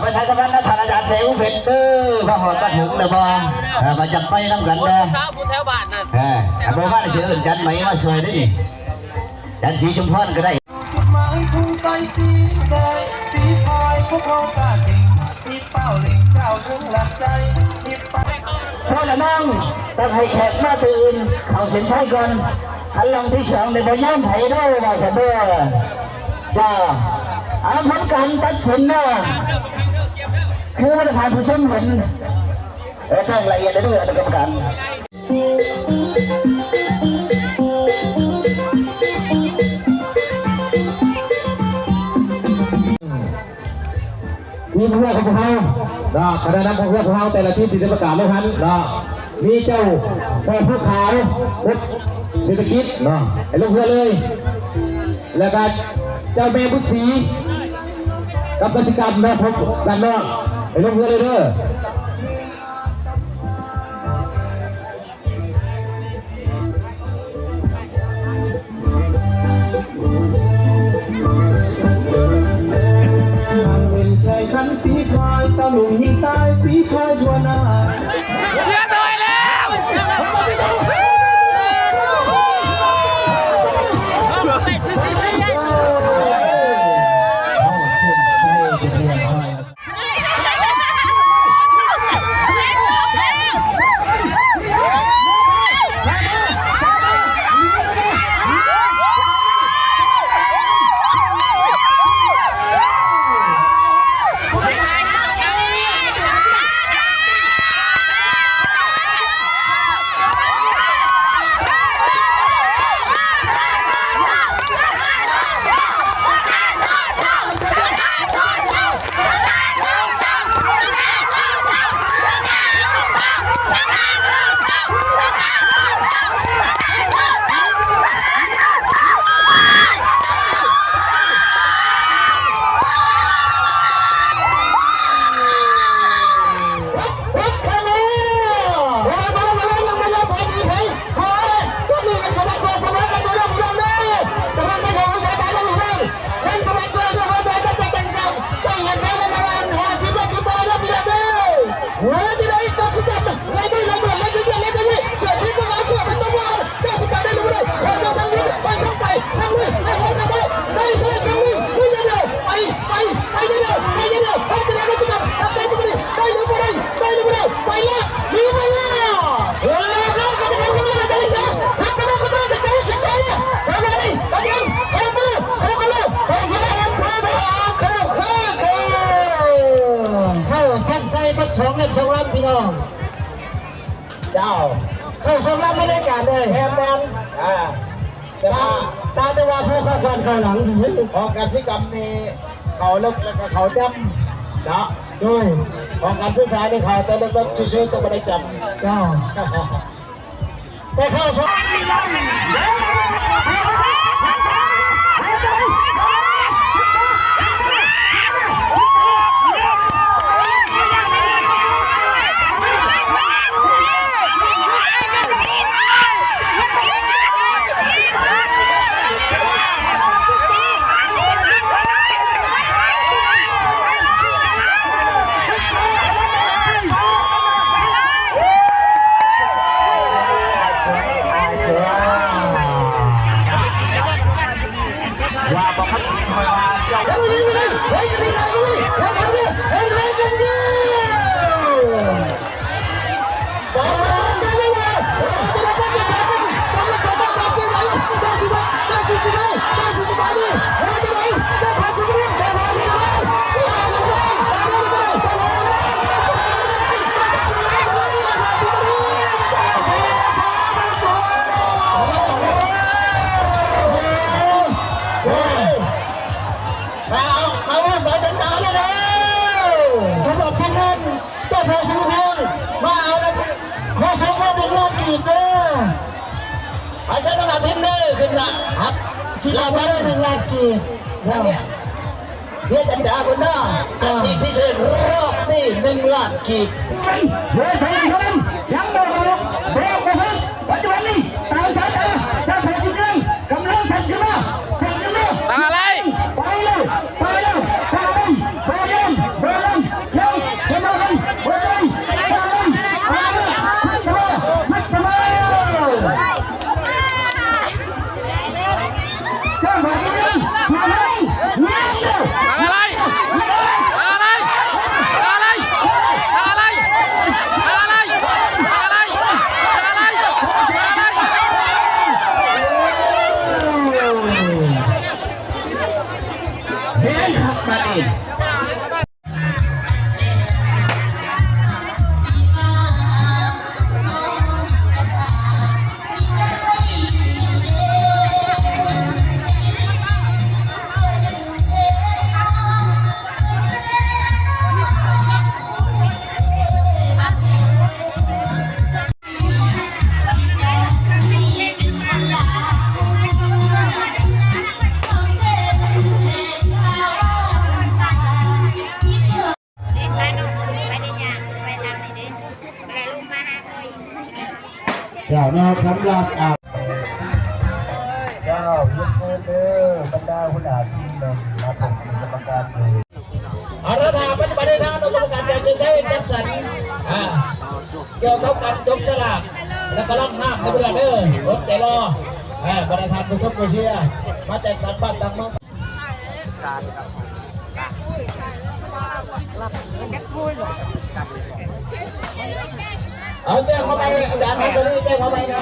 ປະຊາສຳພັນນະທ່ານອາຈານໄຊວົງເພັດເດີ ມາຮອດມາເຖິງແລ້ວບໍ່? ເອີ ມາຈັບໄປນຳກັນເດີ ຜູ້ສາວຜູ້ແຖວບ້ານນັ້ນ ເອີ ບໍ່ມາຊິເອີ້ນຈັນໄໝມາຊ່ວຍເດ້ນີ້ ຈັນສີຊຸມພອນກໍໄດ້. ເພາະລະນ້ອງ ຕ້ອງໃຫ້ແຂກມາຕື່ນເຂົ້າເສັ້ນໄຊກ່ອນ ຄັນລອງທີສອງນີ້ບໍ່ຍອມໃຜເດີ ວ່າຊັ້ນເດີ. ຈ້າ ເອົາ ຜົນການຕັດສິນເນາະ ຄືມາດຕະຖານຜູ້ຊົມເຫັນ ເອີ ແຈ້ງລະອຽດເດີ ອະນຸກຳມະການ. ທີມເຮືອຂອງພວກເຮົາເນາະ ຄະນະນຳຂອງເຮືອຂອງເຮົາແຕ່ລະທີມທີ່ໄດ້ປະກາດລົງຫັ້ນເນາະ ມີເຈົ້າພໍ່ພູຂາວ ບົດເສດຖະກິດເນາະ ໃຫ້ລົງເຮືອເລີຍ ແລ້ວກະເຈົ້າແມ່ບຸດສີ ກັບກະສິກຳເນາະ ພົບກັນເນາະ ໃຫ້ລົງເຮືອເລີຍເດີ. ເສຍຖອຍແລ້ວ. ເຂົ້າເສັ້ນໄຊເບິດສອງເຫຼັ້ມສອງລຳ ພີ່ນ້ອງ. ເຈົ້າ ເຂົ້າຊົມລຳບໍລິການເລີຍ ແມ່ນໆ ອ່າ ແຕ່ວ່າ ຕາມແຕ່ວ່າຜູ້ເຂົ້າກ່ອນເຂົ້າຫຼັງຊື່ໆ ຂອງກະສິກຳນີ້ເຂົ້າເລິກ ແລ້ວກໍເຂົ້າຈຳເນາະ ໂດຍ ຂອງການສຶກສານີ້ເຂົ້າແຕ່ເລິກໆຊື່ໆ ແຕ່ບໍ່ໄດ້ຈຳ ເຈົ້າ ແຕ່ເຂົ້າຊົມ ມາເອົາ ເອົາ ເອົາຈັນດາວເດີ ສຳລັບທີມງານເຈົ້າພໍ່ສົມພອນ ມາເອົານຳ ຂໍສົ່ງມາໜຶ່ງລ້ານກີບເດີ ໃຫ້ຊະນະທີມເດີ ຂຶ້ນລະ ຮັບສິລະວັດໜຶ່ງລ້ານກີບເດີ ເດ ຈັນດາພຸ້ນເດີ ອາຊີບພິເສດຮອບນີ້ໜຶ່ງລ້ານກີບ ເດີ ໃສ່ກັນ ຍັງບໍ່ອອກ ບໍ່ອອກ ປັດຈຸບັນນີ້ ຕາມສາຍຕາ ຈາກແຜນທີ່ເລື່ອງ ກຳລັງສັ່ນຂຶ້ນມາ ສັ່ນຂຶ້ນມາ ຕາໄຫຼ ໄປແລ້ວ ໄປແລ້ວ ຕາໄຫຼ ບໍ່ຍອມ ບໍ່ຍອມ ເຮີ້ຍ ຄັກບາດນີ້. ເຈົ້າເນາະ ສຳລັບ ເຈົ້າ ຮຽນເຊີນເດີ ບັນດາຫົວໜ້າທີມ ມາພົບກັບກຳມະການຢູ່. ເອົາລະ ຖ້າມັນໄປໃນທາງອະນຸກຳມະການຢາກຈະໃຊ້ຈັດສັນ ອ່າ ກ່ຽວກັບການຈັບສະຫຼາກ ແລະ ກຳລັງຫ້າມໃນເວລາເດີ ອົດໃຈລໍ ເອີ ບັນດາທ່ານຜູ້ຊົມກອງເຊຍ ມາຈາກຕ່າງບ້ານຕ່າງເມືອງ ເອົາແຈ້ງເຂົ້າໄປ ອາຈານ ມາຕົວນີ້ແຈ້ງເຂົ້າໄປນະ.